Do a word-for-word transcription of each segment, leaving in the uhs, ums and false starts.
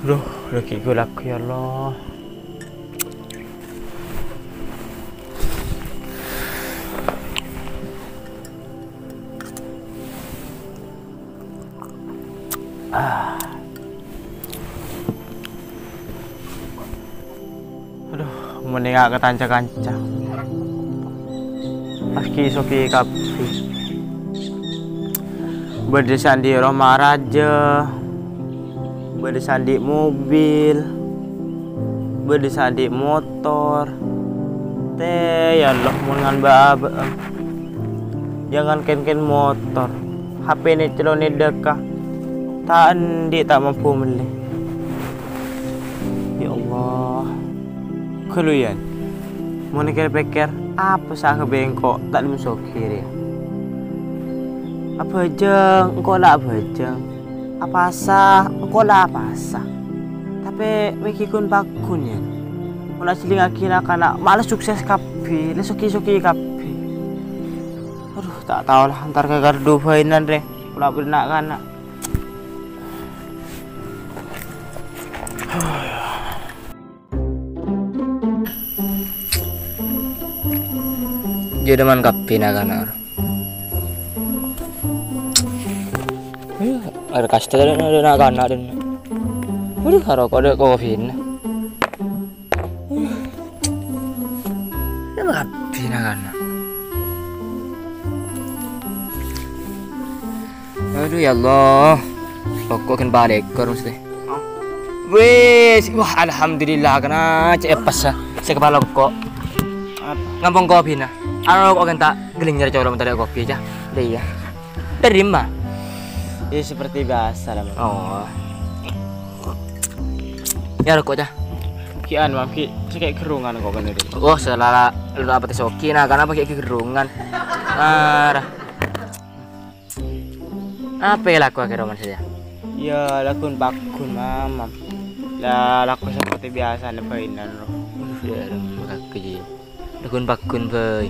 Duh, lagi gue lagu ya Allah. Ah. Aduh, mending ka kanca-kanca. Pas ki sogi kabeh. Bâdâ sè andi' roma rajâ, bâdâ sè andi' mobil, bâdâ sè andi' motor. Tè, ya Allah, mon ngan bâ-abâ'ân. Jangan ken-ken motor, H P-na cellona dâkka, ta' andi' ta' mampu mellè. Ya Allah. Ghâllu, Yan. Mon èkèr-pèkkèr, apa sè aghâbây engko' ta' dhimma sogi rèya? Abhâjâng, engko' la abhâjâng. Apasa, engko' la apasa. Tapè mè' ghi ghun-pagghun, Yan. Mon ajhâlingngaghi na'-kana', ma' la sukses kabbhi, la sogi-sogi kabbhi. Aduh, ta' tao la, entar ka kardhu bhâinan rè, pola bâdâ na'-kana'. Jâ' dâman kabbhi na'-kana'. Aduh, ada kasta tadi ada na'-kana' dan. Aduh, karo kode kopi na'. Dâman kabbhi na'-kana'. Aduh, ya Allah. Roko' kan bâlâkor mesti. Wis, wah, alhamdulillah, kèng cè' pas sè kepala roko'. Apa? Ngampong kopina. Anu roko' kan ta' ghellâ' nyarè colo' mentara kopi aja. Dâ' iyâ. Terima. Ya, seperti biasa lah, Mam. Oh. Ya, roko' aja. Kian, Mam, ki, sè kèya gerrungan kok kene iki. Oh, selala lu apa tes oki, na'-kana' apa kèya gerrungan. Arah. Apa ya laku akhir roman saya? Ya, lagun-pagun, Mam, Mam. La, laku seperti biasa, bhâinan, ro. Aduh, ya, makake, ya. Lagun-pagun, bhâi.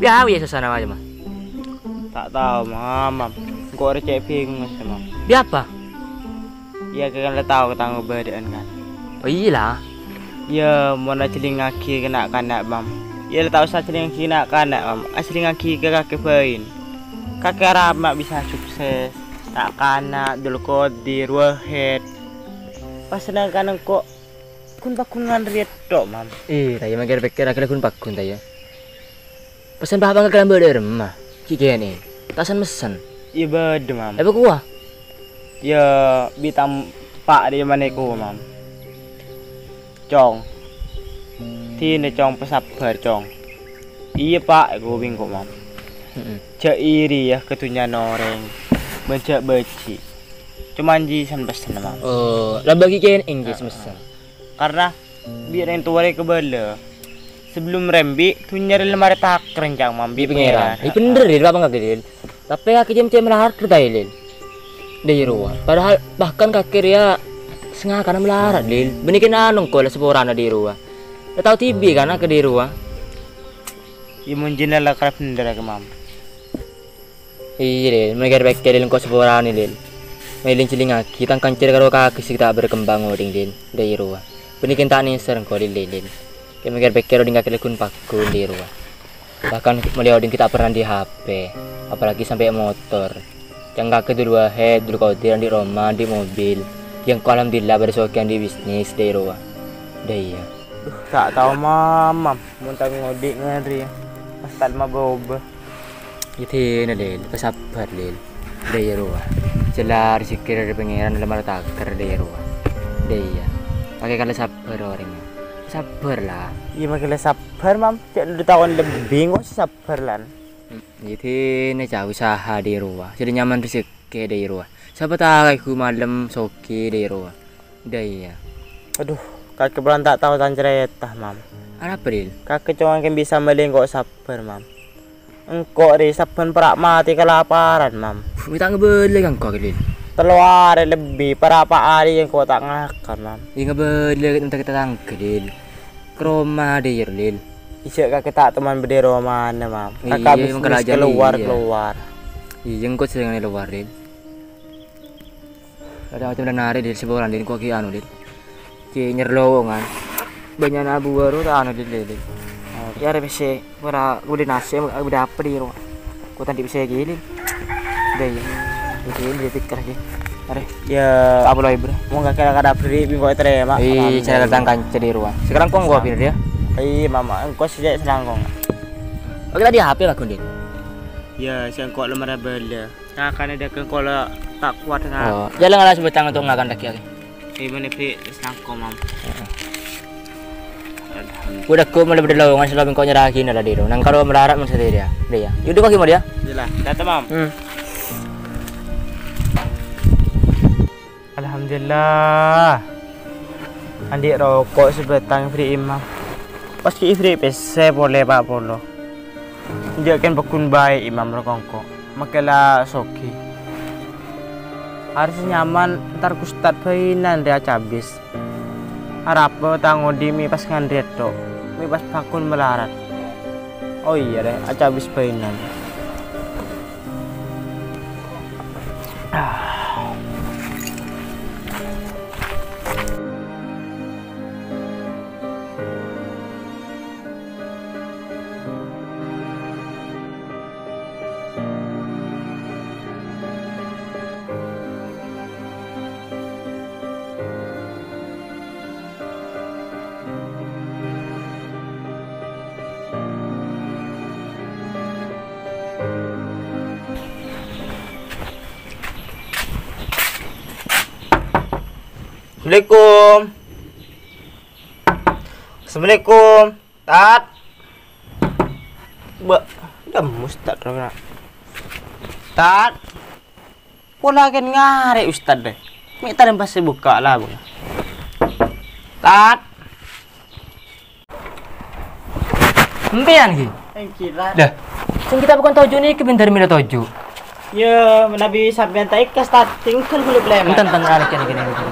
Ya, ya, susah namanya, Mam. Ta' tao, Mam, Mam. Engko' rè cè' bingung, Mas, Mam. Bi apa? Iyâ, kakè kan la tao ka tang bâdâ'ân, kan? Oh, iyâ, la. Iyâ, mon ajhâlingngaghi ka na'-kana', Mam. Iyâ, la tao sè ajhâlingngaghi ka na'-kana', Mam. Ajhâlingngaghi ka kakè bhâi. Kakè arapa ma' bisa sukses. Na'-kana', Dul Qodir, Wahid. Pas na'-kana' engko' ghun-paghun ngan rèya tok, Mam. Iyâ, ta' iyâ, mèkkèr-pèkkèr akhirnya ghun-paghun, ta' iyâ? Pèssèna bapa' kakè la bâdâ è remma, ghi' kènè', ta' sen-messen. Iyâ bâdâ, Mam. Apa kowa? Iyâ, bi' tang pa' rèya manèko, Mam. Cong. Dinah, Cong, pasabbhâr, Cong. Iyâ, Pa', èko bi' engko', Mam. Heeh. Jhâ' iri, yâ, ka dhunnyana orèng. Bân jhâ' bâji'. Coma jiyâ sen-messen, Mam. Oh, la bâgi kènè' jiyâ sen-messen. Karna bi' rèng towa rè kabâlâ. Sabellunna rembi', dhunnya rè la marè takerrèng, Cang, Mam, bi' Pangèran. Pangèran. Iyâ bhender, Lil, apa enggak, Lil? Tapè kakè jiyâ melarat, ta' iyâ, Lil? Dâ' iyâ rowa. Padahal bahkan kakè rèya sangakana melarat, Lil. Bânnè kèng anu engko' la saporana dâ' iyâ rowa. La tao dhibi' kana' ka dâ' iyâ rowa. Iyâ, mon jiyâ la kara bhender, Mam. Iyâ, Lil. Mèkkèr-pèkkèr, Lil, engko' saporana, Lil. Mè' èling-jhâlingngaghi tang kanca karo kakè sè ta' berkembang odhi'na, Lil. Dâ' iyâ rowa. Bânnè kèng ta' nèser engko', Lil, Lil, Lil. Kèng mèkkèr-pèkkèr odhi'na kakè la ghun-paghun, Lil, rowa. Bahkan mèlè odhi'na ta' pernah andi' H P, apalagi sampè' motor. Cang kakè Dul Wahid, Dul Qodir, andi' roma, andi' mobil. Yâ engko' alhamdulillah bâdâ soghi andi' bisnis, dâ' iyâ rowa. Dâ' iyâ. Duh, ta' tao, Mam, Mam. Mon ta' ngodhi' ngarè, pas ta' ma' bâ-obâ. Iyâ dinah, Lil, pasabbhâr, Lil. Dâ' iyâ rowa. Jhâ' la rejekkè dâri Pangèran, la marè taker, dâ' iyâ rowa. Dâ' iyâ. Pakè kala sabbhâr orèngnga. Sabbhâr, la. Iyâ, makè la sabbhâr, Mam. Cè' dua taon lebbi engko' sè sabbhâr, lan. Iyâ dinah, Cang, usaha dâ' iyâ rowa. Jhâ' la nyaman rejekkè dâ' iyâ rowa. Sapa tao ghu malem soghi dâ' iyâ rowa. Dâ' iyâ. Aduh, kakè polana ta' tao tang carèta, Mam. Arapa, Lil? Kakè coma kèng bisa mèlè engko' sabbhâr, Mam. Engko' rè sabbhân para' matè kalaparan, Mam. Mè' ta' ngabâlâ ka engko', Lil. Tello arè lebbi, para' pa' arè engko' ta' ngakan, Mam. Iyâ ngabâlâ ka tatangghâ, Lil. Ka roma dâ' iyâ, Lil. Ijâ' kakè ta' toman bâdâ è romana, Mam. Iyâ, kakè emang bisnis kalaja keluar, iyâ. Keluar. Iyâ, engko' sè nganè lowar, Lil. Ada macam dan hari di sebulan, Din, kok ki anu, Din. Ki nyer lowongan. Banyak abu baru ta anu, Din, Din. Ki arè pèssè ora gudhi nasè' udah apa di rumah. Kok tadi bisa gini. Udah ya. Oke, ini dia tikar ki. Arè. Ya, apa lagi, Bro? Mau nggak kira-kira beri bingko terima. Ih, cara datang kanca di rumah. Sekarang kok nggak dia? Iya, Mama. Engko sejak selangkong. Oke, tadi H P lagu, Din. Ya, sengko' lemah bela. Kakane dagang kala ta' kowat nga. Oh, jala ngala sebatang untuk ngakan daging. Ibu nebi sangko, Mam. Heeh. Alhamdulillah. Udah ku mulai berdoa ngasih lo bengkok nyerahin ada di lo. Nang karo melarat maksudnya dia. Dia ya. Yaudah, bagi mau dia? Jelas. Datang, Mam. Hmm. Alhamdulillah. Andi' roko' sebatang bri Imam. Pas ki bri pèssè polè pa' polo. Enjâ' kèn paggun bhâi Imam rokongko'. Makkè la soghi. Arè sè nyaman entar ku ustad bhâinan rè acabis. Arapa ta' ngodhi mè' pas nganrè tok. Mè' pas paggun malarat. Oh iyâ rè, acabis bhâinan. Assalamualaikum. Assalamualaikum. Tat. Ba, dam Ustad, Tat. Pola kèn ngarè' Ustad, deh. Mè' tarèm pas sè bukka' la, Bung. Tat. Empèyan, Ki? Èngghi, Tat. Dah. Sing kita bukan toju' nèka bhender mèlo toju'. Ya, manabi sampèyan ta' èkas, Tat. Tinggal kulip lèma'. Enten, enten, enten, kene, kene, kene.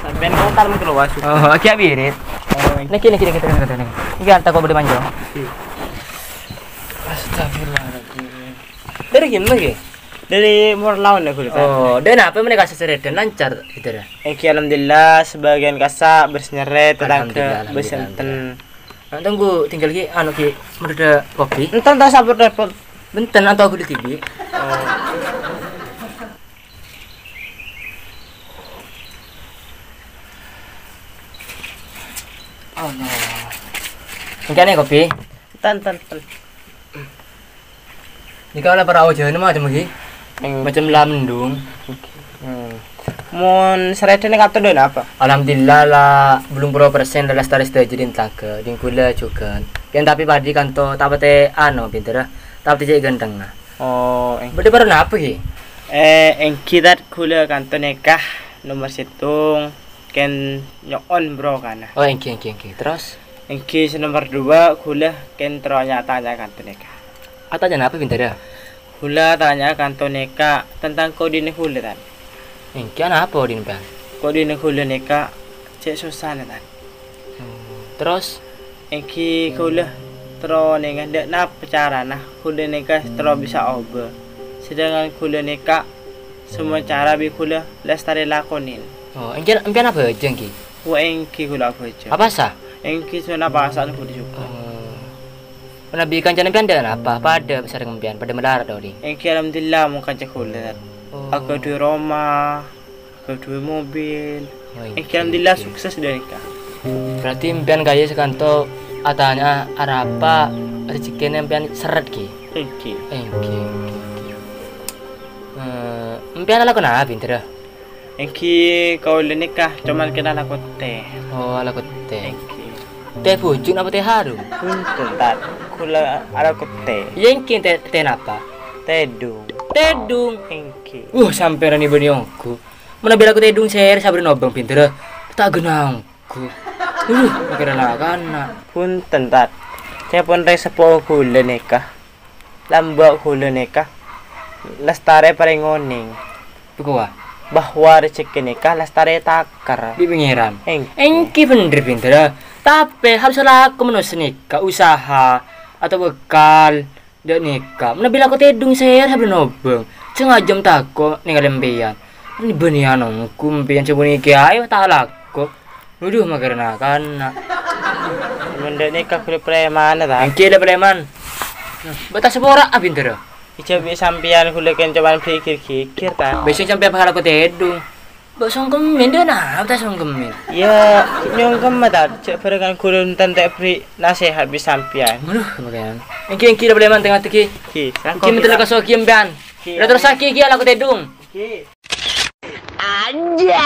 Sampèyan kota mengko luas. Oh, agak birit. Oh, niki, niki, niki, niki, niki. Iki anta kok bodi manjo. Astagfirullahaladzim. Dari gimana, Ki? Dari Muara Laun ya, Guru. Oh, dan apa meneh kasa sereden lancar gitu ya? Èngghi, alhamdulillah, sebagian kasa bersnyeret, tetangga alhamdulillah, alhamdulillah, bersenten. Nah, tunggu, tinggal ki, anu ki, mereda kopi. Enten ta' sabut repot. Benten atau beli T V. Oh. Allah. Engkana kopi. Tan, tan, tan. Nèka la para ojhânna macem, Ki. Eng- Macem la mendung. Hmm. Mon sereden kanto dâ' napa? Alhamdulillah la bellung polo persen la lastarè sadhâjâ dhin tangghâ, dhin ghulâ jhughân. Kèn tapè padi kanto ta' patè ano pinterra, ta' patè cè' ghântengnga. Oh, eng- Bâdâ para napa, Ki? Eh, èngghi, Tat, ghulâ kanto nèka nomer sèttong. Kèn nyo'on brokana. Oh, èngghi, èngghi, èngghi. Terros? Èngghi sè nomer duwâ', ghulâ kèn terro nya-tanya kanto nèka. Atanya napa, bhender? Ghulâ tanya kanto nèka tentang kodhina ghulâ, Tan. Èngghi, anapa kodhina, Tan? Kodhina ghulâ nèka cè' sossana, Tan. Hmm, terros? Èngghi ghulâ terro nènga dâ' napa carana ghulâ nèka terro bisa obâ. Sedangkan ghulâ nèka semua cara bi' ghulâ lastarè lakonè. Oh, èngghi, empèyan abhâjâng, Ki? Wa èngghi ghulâ abhâjâng. Apasa? Èngghi sona pasa'an ghulâ jhughân. Oh. Manabi kancana empèyan dâ' napa? Padâ sareng empèyan, padâ malarat, Ding? Èngghi, alhamdulillah, mon kanca ghulâ. Oh. Aghâdhuwâ roma, aghâdhuwâ mobil. Oh, èngghi, alhamdulillah, èngghi, sukses dâ' nèka. Berarti empèyan kaya sè kanto atanya arapa rejekkèna empèyan serret, Ki? Èngghi. Èngghi, èngghi, èngghi. Eh, empèyan alako napa, bhender? Èngghi kaulâ nèka coma kèna alako tè. Oh, alako tè. Èngghi. Tè bujung apa tè harum? Bhunten, Tat. Kaulâ alako tè. Yâ, èngghi tè, tè napa? Tèdung. Tèdung. Èngghi. Wah, sampèyan bânnè ongghu. Manabi alako tèdung sèra sabbhân obâng bhender. Ta' ghenna ongghu. Uh, makèrè la kana'. Bhunten, Tat. Ca'èpon rèng seppo kaulâ nèka. Lambâ' ghulâ nèka lastarè parèng onèng. Bhâkowa? Bahwa rejekkè nèka lastarè takar. Bi' Pangèran. Èngghi. Èngghi bhender, bhender. Tapè harus alako manossa nèka, usaha, atau bekal, dâ' nèka. Manabi alako tèdung sèra sabbhân obâng. Sangajâm tako' nèngalè empèyan. Bânnè anu, kumpiyan sabunè kèyaè ta' alako. Waduh, makarna kana'. Mendek nèka kulâ preman, ta? Èngghi la preman. Bâ'na sapora abinter. Ijâ bi' sampèyan kulâ kèng coma bi' gigir-gigir, ta? Bâ' sè sampèyan pahala ko tèdung. Bâ' songkemin, dâ' napa ta' songkemin? Iyâ, nyongkem, ta? Jhâ' bhârengan kulâ enten ta' èberri' nasèhat bi' sampèyan. Waduh, makarna. Èngghi, èngghi, la preman tènga tèghi. Èngghi, èngghi, menteri kasogiyan, Ban. Èngghi. Terus sakit, èngghi, alako tèdung. Èngghi. Aja.